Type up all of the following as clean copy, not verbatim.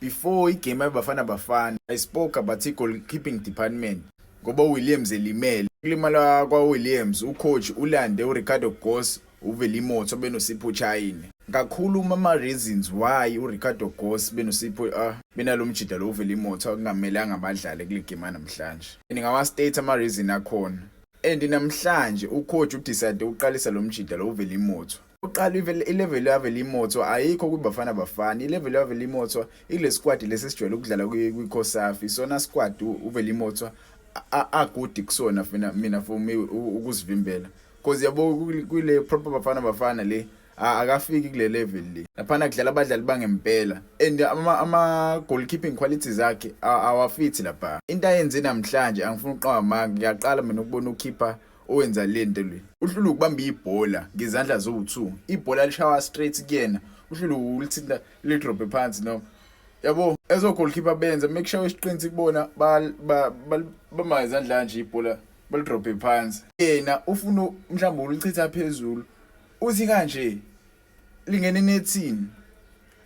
Before igame yaBafana Bafana, I spoke about i-goalkeeping department ngoba uWilliams elimele. Ukulimala kwaWilliams, ucoach ulande uRicardo Goss, uVeli Mothwa benoSipho Chaine. Ngakhuluma ama-reasons why uRicardo Goss benoSipho benalo mjida lo uVeli Mothwa kungamelanga abadlale kule game namhlanje. Ngawa-state ama-reason akhona. And namhlanje ucoach udecide ukuqalisa lo mjida lo uVeli Mothwa. Uqala ilevel yaVeli Mothwa ayikho kwiBafana Bafana. Ilevel yaVeli Mothwa ile squad lesisijwayele ukudlala kwiCOSAFA. Isona squad uVeli Mothwa agood kusona mina for me ukuzivimbela. Because yabo, kule proper Bafana Bafana le, akafiki kule level le. Laphana kudlala abadlali bangempela and ama goalkeeping qualities akhe awafithi lapha. Into ayenze namhlanje, angifuni ukuqamba amanga, ngiyaqala mina ukubona ukeeper owenza lento le. Uhlula ukubamba ibhola ngezandla zowu2. Ibhola lishawa straight kuyena, uhlula ulithinta, lidrop phansi. No, yabo, ezo goalkeeper benza make sure isiqinsi kubona bama izandla nje, ibhola balidrop phansi. Yena ufuna mhlawumbe ulichitha phezulu, uthi kanje lingene nethini.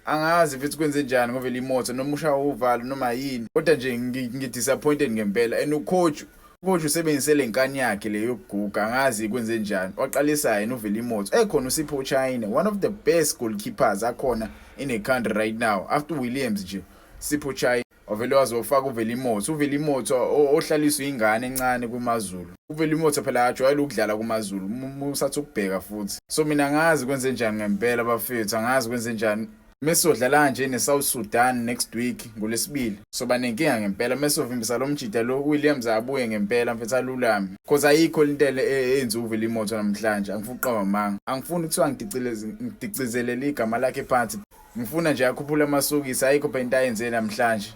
Angazi futhi kwenze njani ngoVeli iMothwa, noma ushaya uvalo noma yini, kodwa nje ngi-disappointed ngempela. And ucoach usebenzise le nkani yakhe le yokuguga. Angazi kwenze njani, waqalisa yena uVeli Mothwa ekhona uSipho Chaine, one of the best goalkeepers akhona in the country right now after Williams nje. Sipho Chaine wavele wazofaka uVeli Mothwa, uVeli Mothwa ohlaliswa ingane encane kuMaZulu. UVeli Mothwa phela ajwayele ukudlala kuMaZulu, musathi ukubheka futhi. So mina ngazi kwenze njani ngempela, bafethu, angazi kwenze njani. Mesodlala nje ne-South Sudan next week ngolwesibili, soba nenkinga ngempela mesovimbisa lo mjida lo. Williams abuye ngempela, mfethu, alulame, cause ayikho into eyenza uVeli Mothwa namhlanje. Angifuni ukuqamba amanga, angifuni kuthiwa ngidicizelele igama lakhe phansi. Ngifuna nje akhuphule amasokisi. Ayikho phela into ayenze namhlanje.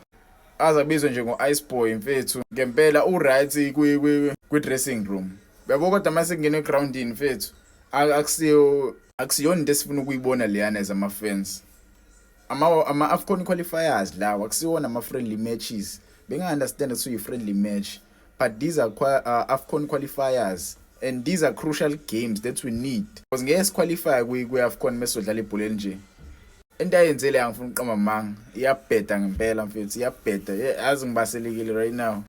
Aze abizwe nje ngo-Ice Boy, mfethu, ngempela u-right kwi-dressing room, yabo, kodwa mase kungena egroundini, mfethu, akusiyo akusiyona into esifuna ukuyibona leyana as ama-fans. Ama-AFCON qualifiers lawa, akusiwona ama-friendly matches. Benga-understand ukuthi uyi-friendly match, but these are AFCON qualifiers and these are crucial games that we need, because ngeke siqualify kwi-AFCON mesodlala ibhola elinje. Into ayenzele, angifuni ukuqamba amanga, iyabheda ngempela, mfethu, iyabheda. Yazi ngibaselekile right now.